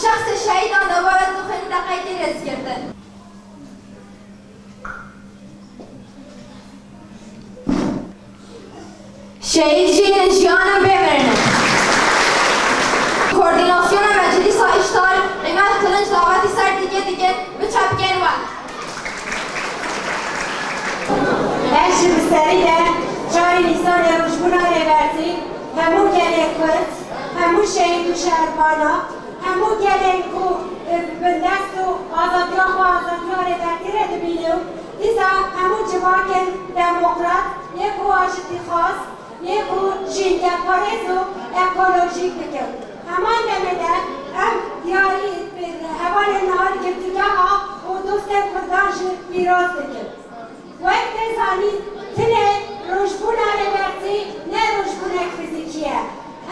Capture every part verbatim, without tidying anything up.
Şexsê şehîdan de were dixwînin deqeyê tê rêzgirtin. Şehîd jî in jiyanin bê mirinin. Koordînasyona Meclîsa Îştar, Îmed Kilinç, davetî ser dîgê dikin, biçepikên we. Ev jî bi serî de çarê Nîsanê rojbûna Rêbertî hemû gelê Kurd, hemû şehîd û şehrvana, hemû gelên ku, e, bi bindest û azadiya xwe, azadiya Rêbertî re dibîne û dîsa hemû civakên demokrat, yê ku ajitîxwaz, yê ku jîngeparêz û ekolojîk dikin. Heman demê de em diyarî hevalên niha li girtîgeha û dostên Kurdan jî pîroz dikin. Wek tê zanîn, tinê rojbûna Rêbertî ne rojbûnek fîzîkî ye.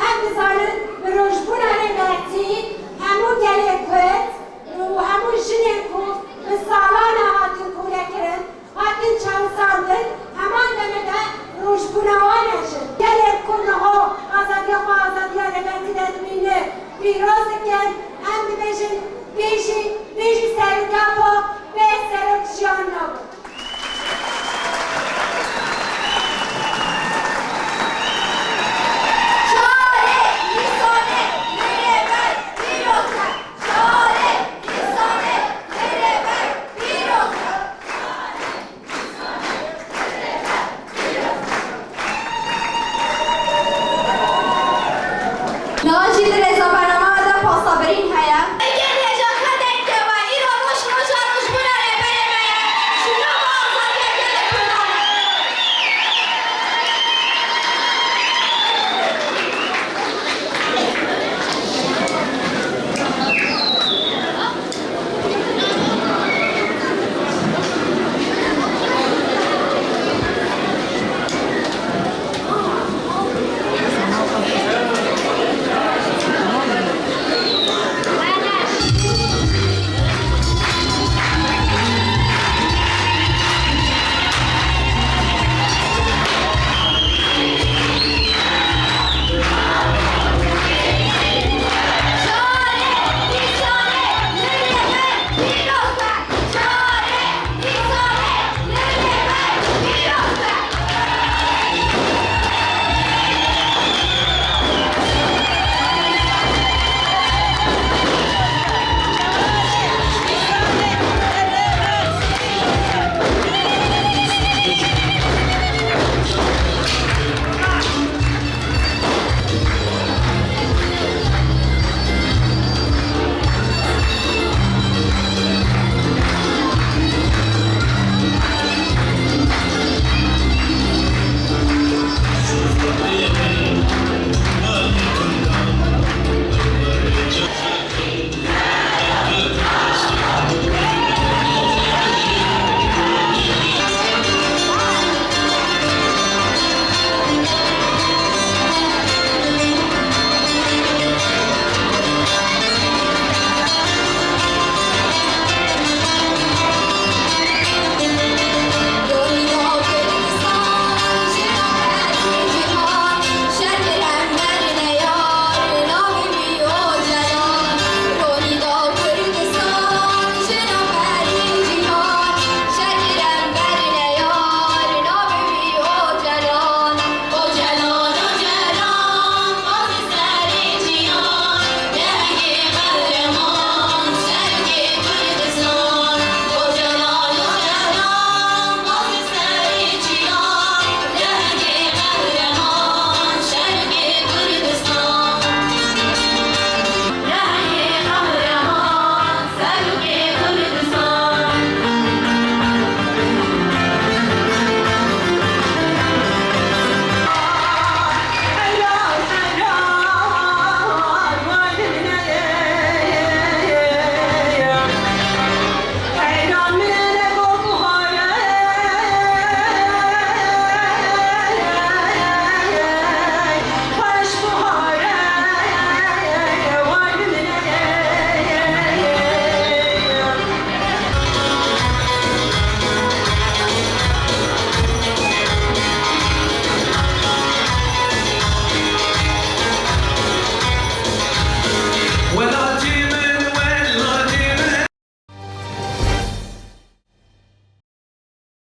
Em dizanin bi rojbûna Rêbertî hemû gelê Kurd û hemû jinên ku bi salan e hatin kolekirin, hatin çewisandin, heman demê de rojbûna wan e jî. Gelên ku niha azadiya xwe azadiya Rêbertî de dibîne, pîroz dikin, em dibêjin, bê jî, bê jî serokê xwe, bê serok jiyan nabin.